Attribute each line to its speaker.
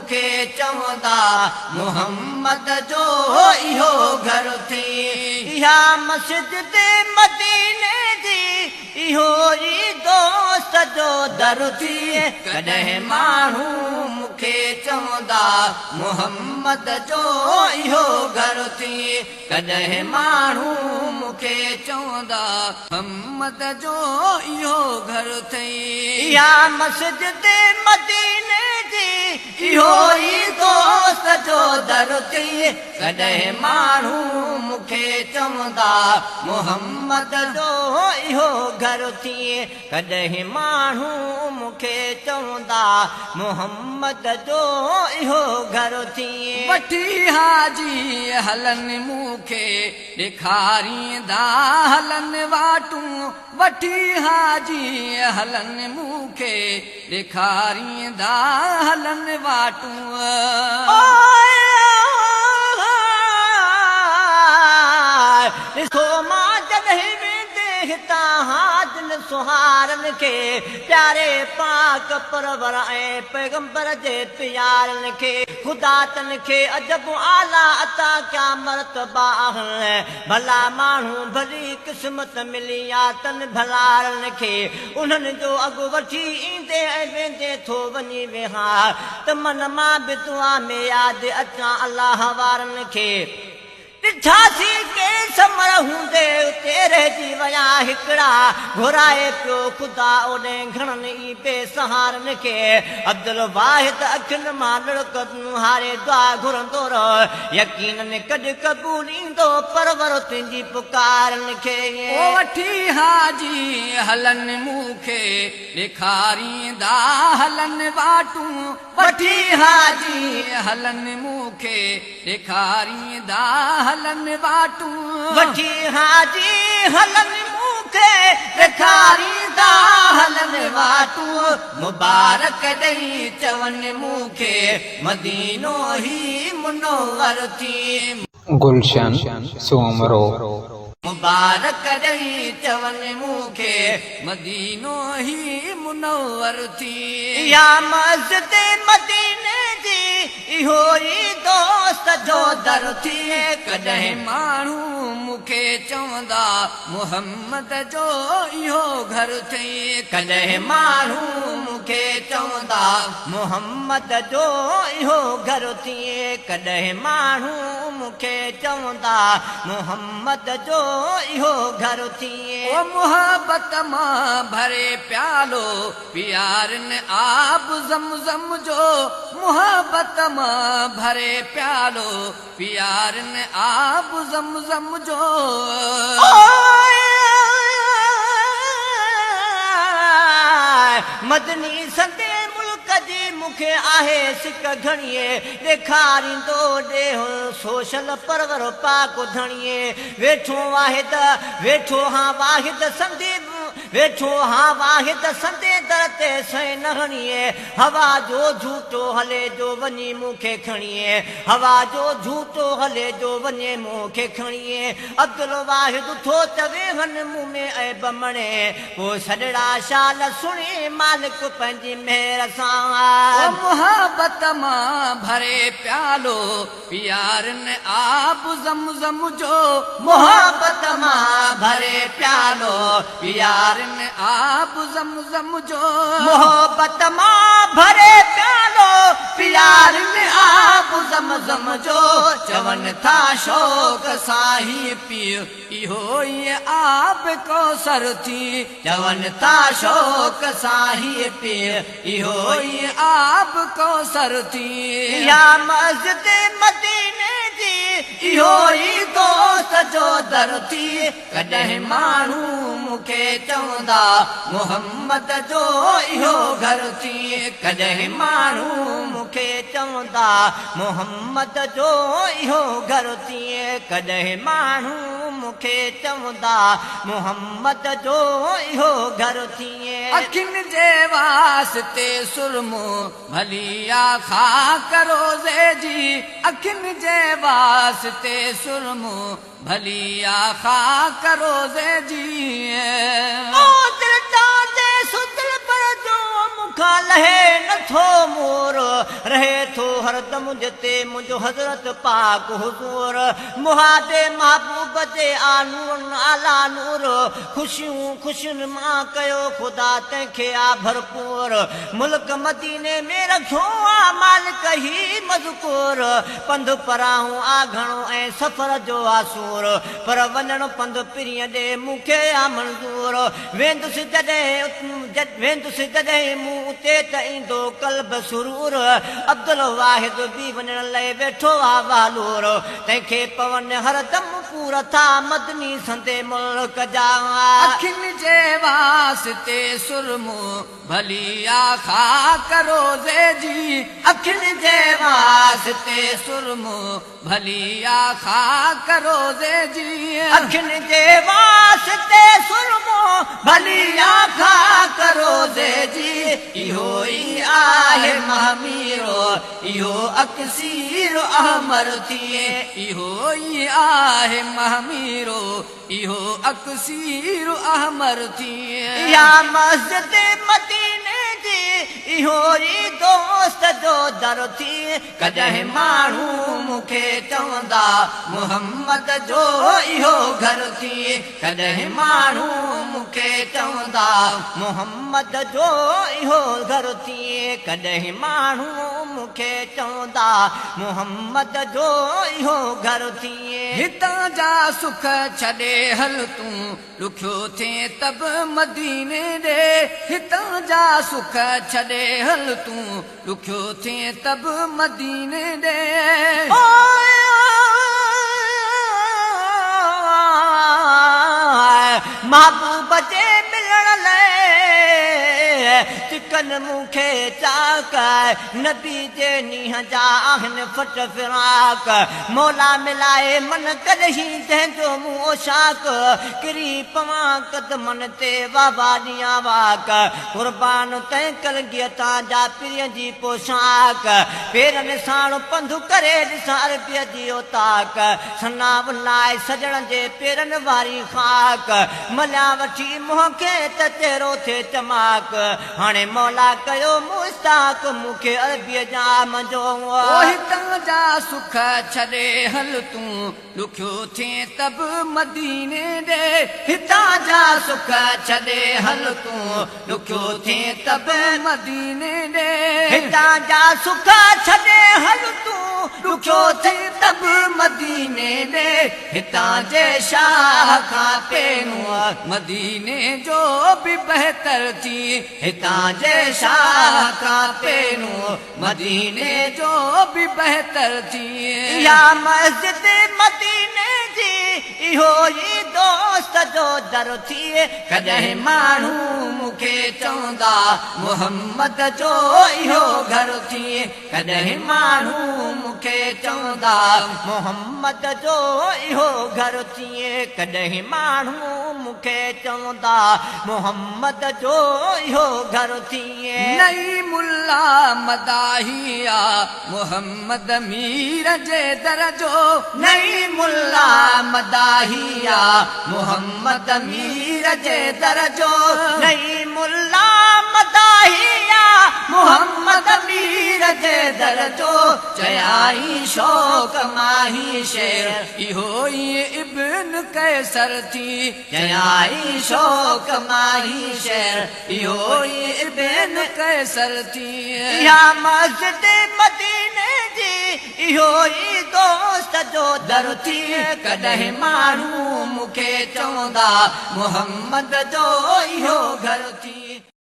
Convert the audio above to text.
Speaker 1: کي چوندا محمد جو اهو گهر ٿئي. اها مسجد مديني جي اهو ئي دوست جو در ٿئي. ڪڏهن ماڻهو مون کي چوندا محمد جو اهو گهر ٿئي. ڪڏهن ماڻهو مون کي چوندا محمد جو اهو گهر اٿئي. اها مسجد مديني جي اهو ئي دوست جو در اٿئي. ڪڏهن ماڻهو مون کي چوندا محمد جو اهو گهر اٿئي. ڪڏهن ماڻهو مون کي چوندا محمد جو اهو گهر ٿئي.
Speaker 2: وٺي حاجي هلن مون کي ڏيکاريندا هلن واٽون وٺي حاجي هلن مون کي ڏيکاريندا هلن واٽون.
Speaker 1: ڏسو مان جڏهن ويندي هتان هاجن سهارن کي پياري پاڪ پرور ۽ پيغمبر جي پيارن کي خدا تن کي عجب اعليٰ عطا ڪيا مرتبا آهن ڀلا ماڻهو ڀلي قسمت ملي آ تن ڀلارن کي انهن جو اڳ وٺي ايندي ۽ ويندي ٿو وڃي ويهان ته من مان به دعا ۾ ياد اچان الله وارن کي. ڏٺاسين ڪي ثمر هوندي اتي رهجي ويا هڪڙا گهرائي پيو خدا اوڏي گهڻن ئي بي سهارن کي عبدالواحد اکين مان لڙڪ هاري دعا گهرندو رهه يقينن ڪڏ قبول ايندو پرور تنهنجي پڪارن کي.
Speaker 2: او وٺي حاجي هلن مون کي ڏيکاريندا هلن واٽون وٺي حاجي هلن مون کي ڏيکاريندا هلن واٽون.
Speaker 1: وٺي حاجي هلن مون کي ڏيکاريندا هلن واٽون. مبارڪ ڏئي چون مون کي مدينو هي منور ٿي.
Speaker 3: گلشن سومرو.
Speaker 1: مبارڪ ڏئي چون مون کي
Speaker 2: مدينو هي منور ٿي.
Speaker 1: اها مسجد مديني جي اهو ئي دوست جو در ٿئي.
Speaker 2: ڪڏهن ماڻهو مون کي چوندا محمد جو اهو گهر ٿئي.
Speaker 1: ڪڏهن ماڻهو مون کي چوندا محمد جو اهو گهر ٿئي. ڪڏهن ماڻهو مون کي چوندا محمد جو اهو گهر ٿئي.
Speaker 2: او محبت مان ڀري پيالو پيارن آب زم زم جو محبت مان ڀري پيالو پيارن آب زم زم جو.
Speaker 1: مدني سندي ملڪ جي مون کي آهي سڪ گهڻي ڏيکاريندو ڏيهه سوشل پرور پاڪ ڌڻي ويٺو واحد ويٺو هان واحد سندي ويٺو هان واحد سندي در تي سئي نه هڻي هوا جو جهوٽو هلي جو وڃي مون کي کڻي هوا جو جهوٽو هلي جو وڃي مون کي کڻي عبدالواحد ٿو چوي هن مون ۾ عيب مڻي پوء سڏڙا شال سڻي مالڪ پنهنجي مهر سان.
Speaker 2: او محبت مان ڀري پيالو پيارن آب زم زم جو.
Speaker 1: محبت مان ڀري پيالو پيارن
Speaker 2: آب زم زم جو.
Speaker 1: محبت مان ڀري پيالو پيارن آب زم زم جو. چون ٿا شوق سان هي
Speaker 2: پيء اهو ئي آب ڪوثر ٿي.
Speaker 1: چون ٿا شوق سان هي پيء اهو ئي
Speaker 2: آب ڪوثر ٿي.
Speaker 1: اها مسجد مديني جي اهو ئي دوست جو در ٿي. ڪڏهن ماڻهو مون کي چوندا محمد جو اهو گهر ٿي. ڪڏهن ماڻهو مون کي چوندا محمد جو اهو گهر ٿي. ڪڏهن ماڻهو مون کي چوندا محمد جو اهو گهر ٿي.
Speaker 2: اکين جي واسطي سرمو ڀلي آ خاڪ روضي جي. اکين جي واسطي سرمو ڀلي آ خاڪ روضي جي.
Speaker 1: او دل تان جي سو دلبر جو مون کان لهي نٿو مور. رهي ٿو هردم جتي منهنجو حضرت پاڪ حضور. محابي محبوب جي آ نورن اعليٰ نور. خوشيون خوشين مان ڪيو خدا تنهن کي آ ڀرپور. ملڪ مديني ۾ رکيو آ مالڪ هي مذڪور. پنڌ پراهون آ گهڻو ۽ سفر جو آ سور. پر وڃڻ پنڌ پرينءَ ڏي مون کي آ منظور. ويندس جڏهن مون اتي ته ايندو قلب سرور. عبدل واحد به وڃڻ لاءِ ويٺو آ والور. تنهن کي پون هردم پور ٿا مدني سندي ملڪ جا.
Speaker 2: اکين جي واسطي سرمو ڀلي آ خاڪ روزي جي. اکين جي واسطي سرمو ڀلي آ خاڪ روزي جي.
Speaker 1: اکين جي واسطي سرمو ڀلي آ خاڪ روزي جي. اهو ئي آهي مهميرو اهو اڪسير احمر ٿئي.
Speaker 2: اهو ئي آهي مهميرو اهو اڪسير احمر ٿئي.
Speaker 1: اها مسجد مديني جي اهو ئي دوست جو در ٿي. ڪڏهن ماڻهو مون کي چوندا محمد جو اهو گهر ٿي. ڪڏهن ماڻهو مون کي چوندا محمد جو اهو گهر ٿي. ڪڏهن ماڻهو مون کي چوندا محمد جو اهو گهر ٿي.
Speaker 2: هتان جا سک ڇڏي هل تون ڏکيو ٿئي ته به مديني ڏي. هتان جا سک ڇڏي هل تون ڏکيو ٿئي ته به مديني ڏي.
Speaker 1: محبوب جي ملڻ لاءِ چڪن مون کي چاڪ. نبي جي نينهن جا آهن ڦٽ فراڪ. مولا ملائي من ڪڏهن جنهن جو مون اوشاڪ. ڪري پوان قدمن تي بابا ڏيان واڪ. قربان تنهن ڪلگيءَ تان جا پرينءَ جي پوشاڪ. پيرن ساڻ پنڌ ڪري ڏسان عربيءَ جي اوطاق. سنا لاءِ سڄڻ جي پيرن واري خاڪ. مليا وٺي منهن کي ته چهرو ٿئي چماڪ. هاڻي مولا ڪيو مشتاق مون کي عربيءَ جا منجو.
Speaker 2: هتان جا سک ڇڏي هل تون ڏکيو ٿئي ته به مديني ڏي. هتان جا سک ڇڏي هل تون ڏکيو ٿئي ته به مديني ڏي.
Speaker 1: هتان جا سک ڇڏي هل تون ڏکيو ٿئي ته به مديني ڏي. هتان جي شاهه کان پهريون
Speaker 2: مديني جو به بهتر ٿي.
Speaker 1: هتان جي شاهه کان پهريون
Speaker 2: مديني جو به بهتر ٿي.
Speaker 1: اها مسجد مديني جي اهو ئي دوست جو در ٿئي. ڪڏهن ماڻهو مون کي چوندا محمد جو اهو گهر ٿئي. ڪڏهن ماڻهو مون کي چوندا محمد جو اهو گهر ٿئي. ڪڏهن ماڻهو مون کي چوندا محمد جو اهو گهر ٿئي.
Speaker 2: نئي ملا مداهيا محمد مير جي در جو.
Speaker 1: نئي ملا مداهيا محمد مير جي در جو. نئي ملا مداهيا محمد مير جي در جو. چيائين شوق ماهي شير
Speaker 2: اهو ئي ابن قيصر ٿي.
Speaker 1: چيائين شوق ماهي شير اهو ئي ابن
Speaker 2: قيصر ٿي.
Speaker 1: اها مسجد مديني جي اهو ئي دوست جو در ٿي. ڪڏهن ماڻهو مون کي چوندا محمد جو اهو گهر ٿي.